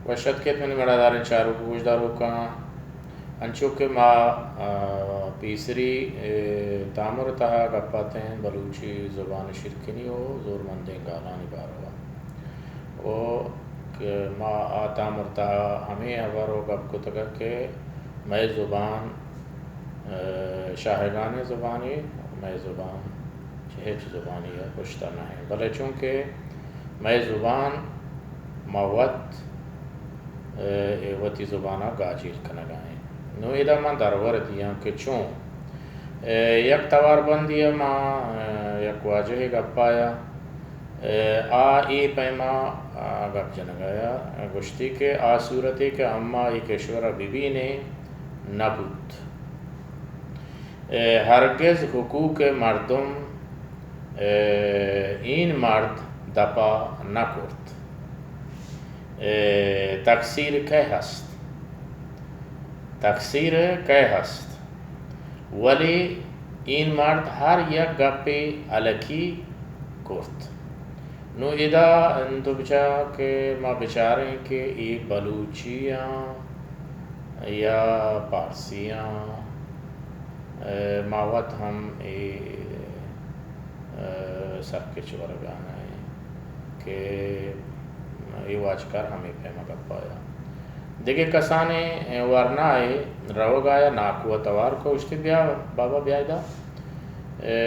وش اتک ات منی مڑاداریں چاروک و گوشداروکاں۔ انچو کہ ما، آ، پیسری، اے، تامر تہا گپ اتیں بلوچی زبان شیرکنی و زورمندیں گالانی باروا۔ و کہ ما آ تامر تہا ہمے ہبر و گپ کتگ کہ مئے زبان، اے، شاہگانیں زبانے، مئے زبان چہ ہچ زبانی ء پشتا نہ انت، بلے چونکہ مئے زبان ما وت، اے، اے وتی زبان ء گاجیل کنگ ء انت۔ نوں ادا من درور دیاں کہ چون، اے، یک توار بندی ء ما، اے، یک واجہے گپ آیا، اے، آ اے پیما، آ، گپ جنگ ء آیا، گوشتی کہ آ صورتے کہ اما اے کشور ء ببینے نہ بوت۔ اے، ہرگز حقوق مردم، اے، این مرد دپا نہ کرت۔ اے، تقصیر کئے ہست؟ تقصیر کئے ہست؟ ولی این مرد ہر یک گپے الکی کرت۔ نوں ادا انت بچا کہ ما بچاریں کہ اے بلوچی آں یا پارسی آں، اے، ما وت ہم اے، اے، سرکچ ورگا نہ ایں کہ اے واجکار ہمے پیما گپایا۔ دگہ کسانیں ورنائے روگایا ناکو ء توار کو، گوشتی، بیا بابا، بیا ادا، اے،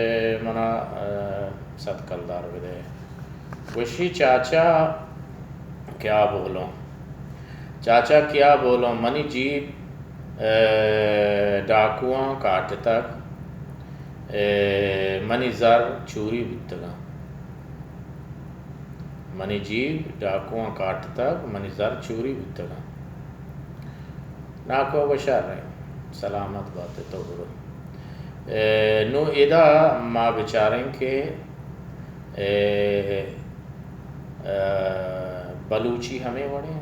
منا، اے، صد کلدار بدے۔ گوشی، چاچا کیا بولوں، چاچا کیا بولوں، منی جیب، اے، ڈاکواں کاٹتگ، اے، منی زر چوری بوتگاں۔ منی جیب ڈاکواں کاٹتگ، منی زر چوری بوتگاں۔ ناکو گوشار رہے، سلامت باتے، تو برو۔ اے، نوں ادا ما بچاریں کہ، اے، اے، بلوچی ہمے وڑیں۔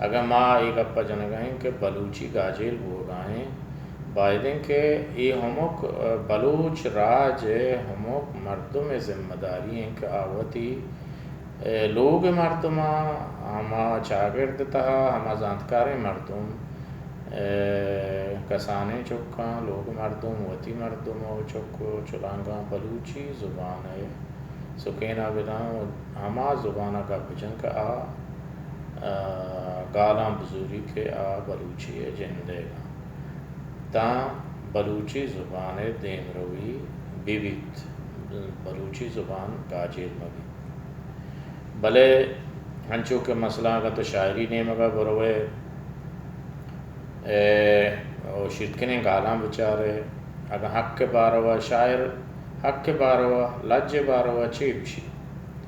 اگاں ما اے گپ ء جنگ ء ایں کہ بلوچی گاجیل بوگ ء ایں، باید انت کہ اے ہمک، اے، بلوچ راج ء ہمک مردم ء ذمہ داری انت کہ آ وتی، اے، لوگ ء مردماں، ہما چاگرد تہا، ہما زانتکاریں مردم، اے، کسانیں چکاں، لوگ مردم، وتی مردم و چک و چلانگاں بلوچی زبان ء سکین ء بداں و ہما زبان ء گپ جن کہ آ، آ، گالاں بزوری کہ آ بلوچی ء جندئیگ ء تاں بلوچی زبان ء دیمروی بہ بیت، بلوچی زبان گاجیل مہ بیت۔ بلے انچو کہ مثلاً اگاں تو شاعری نیمگ ء بروئے، اے، او شیرکنیں گالاں بچارے، اگاں حق ء باروا، شاعر حق ء باروا، لج ء باروا چے گوشی؟